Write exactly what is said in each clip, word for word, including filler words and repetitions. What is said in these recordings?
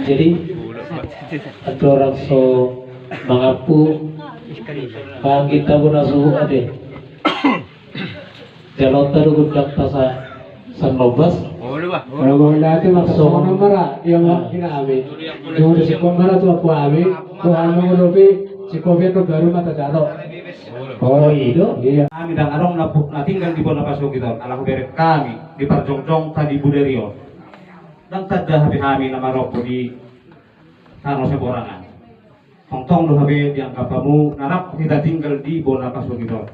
Jadi, andorang so mangampu, manggita bona suhu ate. Jalo ta do gondang ta sa, sannobas. Olo, bah. Olo, bah, nanti maksud sono mara, ia ma, ina ami. Ia udah si komara tu apa ami, ko anu ngono pi, si kopi tu baru mata jalo. Oh, ido? Iya. Ami ndang adong na pu-, na tinggal di bona pasogit on, ala huberek hami, di parjongjong ta di bodari on. Ndang tanda hape hami na marompu di tano saborangan. Tongtong do hape dianggap hamu na rap hita tinggal di bona pasogit on.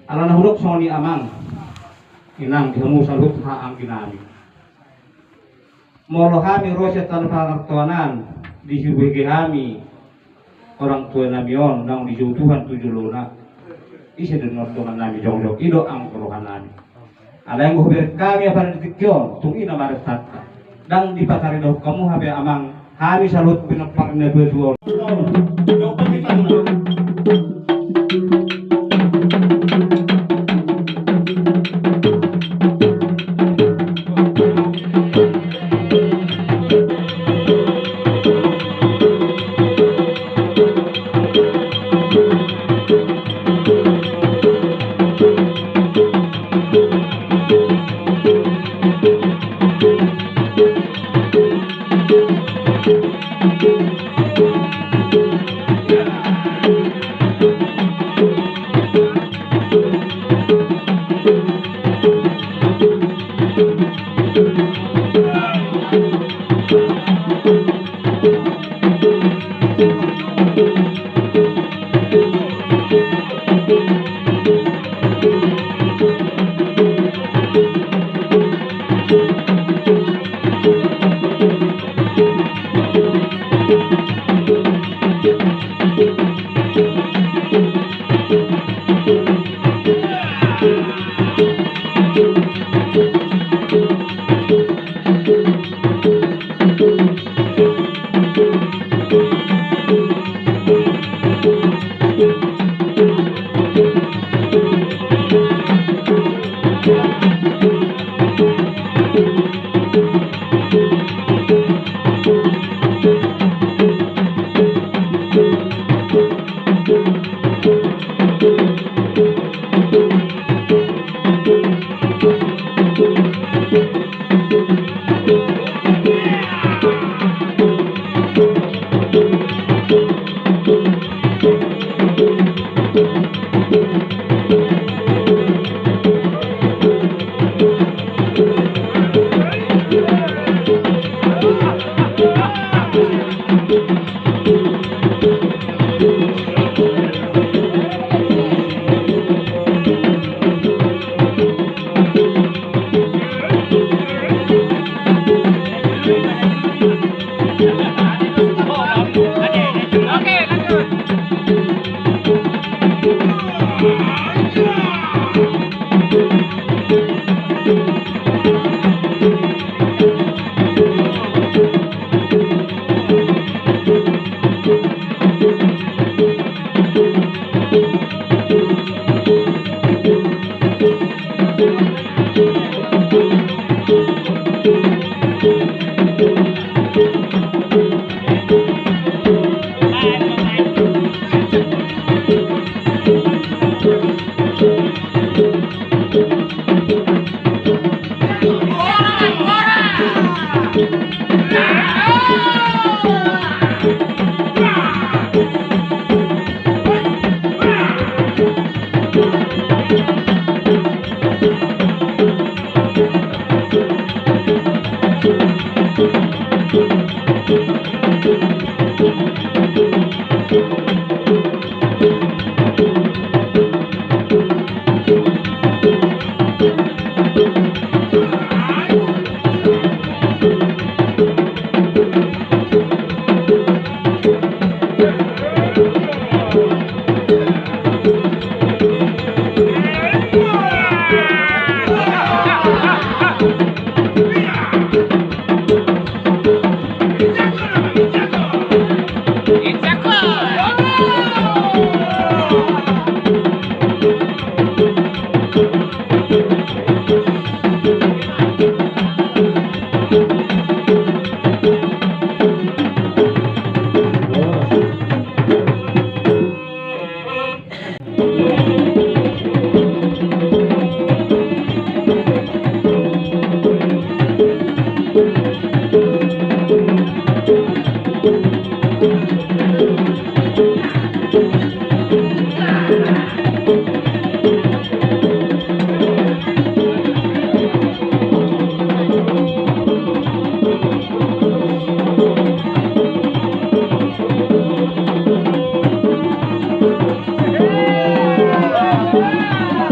Ala na hudok songon i amang, inang, di hamu saluhut haha anggi nami. Molo hami ro sian tano partohanan, dihubege hami orang tua nami on, naung dijou Tuhan tu jolona. Ise do dongan nami jongjong, i do anggo roha nami. Alai anggo huberek hami apala di tingki on, tung i na marentanta. Ndang dipataridahon hamu hape amang, hami saluhut pinompar ni na tua tua on.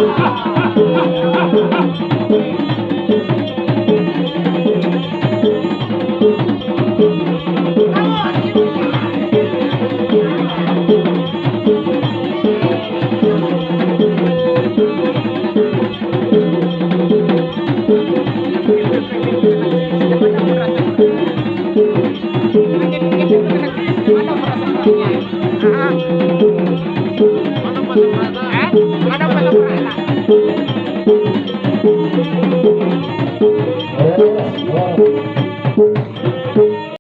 Mana